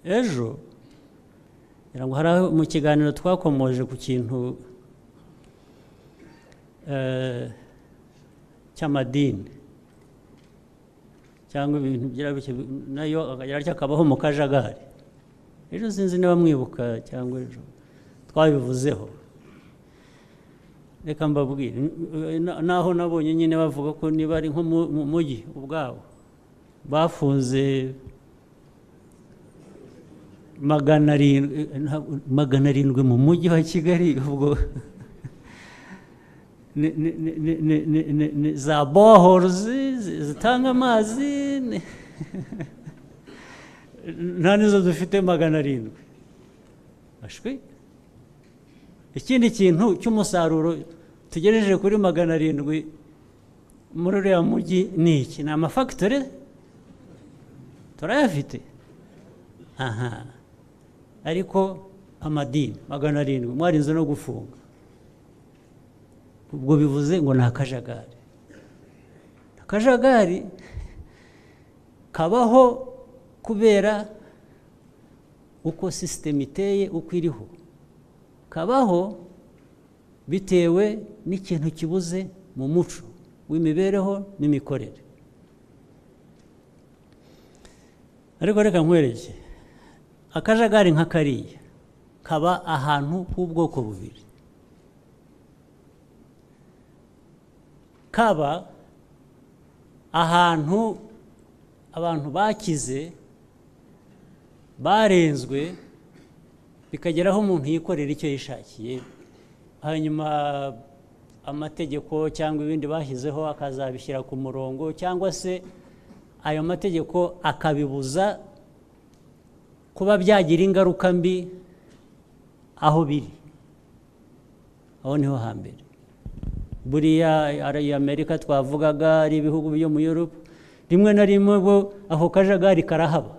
Ejo ngira ngo hari aho mu kiganiro twakomoje ku kintu cy'amadini cyangwa ibintu by'irabike nayo akagira akabaho mu kajagari. Ejo sinzi niba mwibuka cyangwa ejo twabivuzeho. Reka mbabwire, naho nabonye nyine bavuga ko niba ari nko mu mujyi ubwabo bafunze 700 mu mujyi wa Kigali, ubwo ni za boreholes zitanga amazi nta nizo dufite 700. Ashwi ikindi kintu cy'umusaruro tugejeje kuri 700 muri uriya mujyi ni iki? Ni amafactory turayafite, aha, ariko amadini 700 mwarinze no gufunga, ubwo bivuze ngo ni akajagari. Akajagari kabaho kubera uko system iteye, uko iriho, kabaho bitewe n'ikintu kibuze mu muco w'imibereho n'imikorere. Ariko reka nkwereke, akajagari nka kariya kaba ahantu h'ubwoko bubiri. Kaba ahantu abantu bakize barenzwe bikageraho umuntu yikorera icyo yishakiye, hanyuma amategeko cyangwa ibindi bashyizeho akazabishyira ku murongo, cyangwa se ayo mategeko akabibuza kuba byagira ingaruka mbi aho biri. Aho niho hambere. Buriya ari Amerika twavugaga, ari ibihugu byo mu Europe, rimwe na rimwe bo aho kajagari karahaba,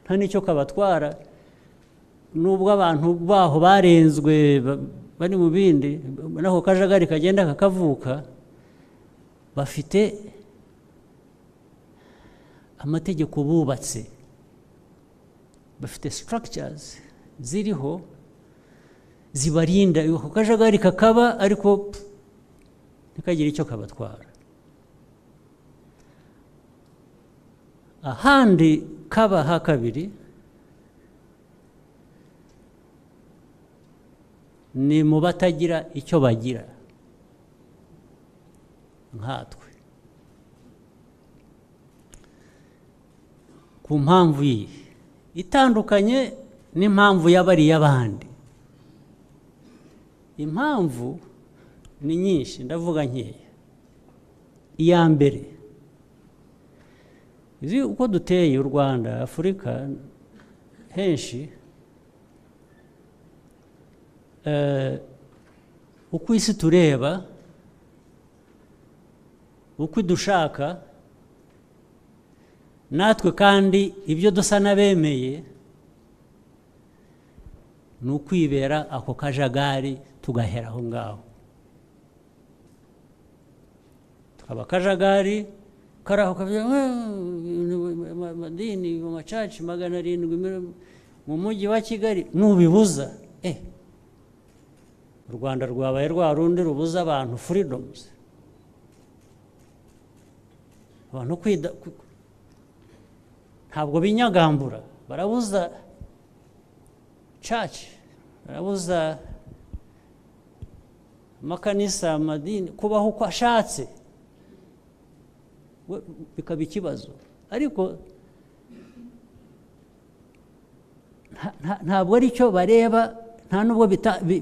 nta nicyo kabatwara, nubwo abantu baho barenzwe bari mu bindi, naho kajagari kagenda kakavuka, bafite amategeko bubatse, bafite structures ziriho zibarinda ako kajagari kakaba, ariko ntikagira icyo kabatwara. Ahandi kaba ha kabiri ni mu batagira icyo bagira nkatwe, ku mpamvu iyi itandukanye n'impamvu y'abariya abandi. Impamvu ni nyinshi, ndavuga nkeya. Iya mbere, izi uko duteye u Rwanda, Afurika henshi, uko isi tureba, uko dushaka natwe, kandi ibyo dusa n'abemeye ni ukwibera ako kajagari tugahera aho ngaho. Tukaba kajagari karaho kavuga amadini mu macaci 700 mu mujyi wa Kigali, nubibuza u Rwanda rwabaye rwa rundi rubuza abantu freedoms, abantu kwida, ntabwo binyagambura, barabuza church, barabuza amakanisa, amadini kubaho uko ashatse, bikaba ikibazo. Ariko ntabwo ari cyo bareba, nta nubwo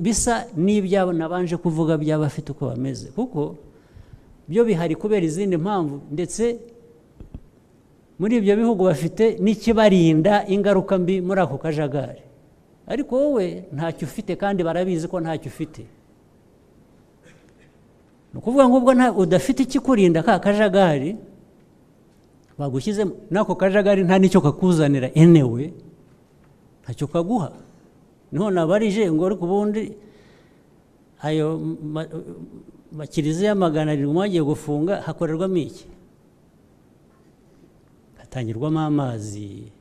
bisa n'ibyabo nabanje kuvuga by'abafite uko bameze, kuko byo bihari kubera izindi mpamvu, ndetse muri ibyo bihugu bafite n'ikibarinda ingaruka mbi muri ako kajagari. Ariko wowe ntacyo ufite, kandi barabizi ko ntacyo ufite. Ni ukuvuga ngo ubwo udafite ikikurinda ka kajagari bagushyize n'ako kajagari nta nicyo kakuzanira anyway, ntacyo kaguha. Niho nabarije ngo ariko ubundi ayo makiriziya 700 mwagiye gufunga hakorerwamo iki? Hatangirwamo amazi,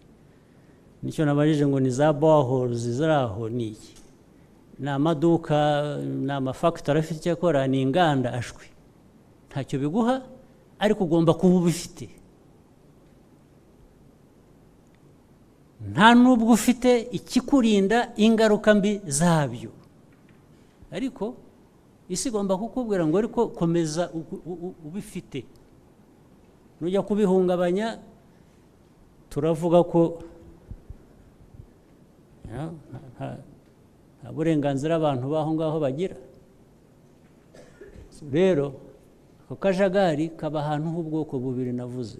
Nicyo nabajije ngo ni za boreholes ziri aho, ni iki? Ni amaduka, ni amafactory afite icyo akora, ni inganda, ashwi, ntacyo biguha, ariko ugomba kuba ubifite. Nta nubwo ufite ikikurinda ingaruka mbi zabyo, ariko isi igomba kukubwira ngo ariko komeza ubifite, nujya kubihungabanya turavuga ko nta burenganzira abantu b'aho ngaho bagira. Rero ako kajagari kaba ahantu h'ubwoko bubiri navuze.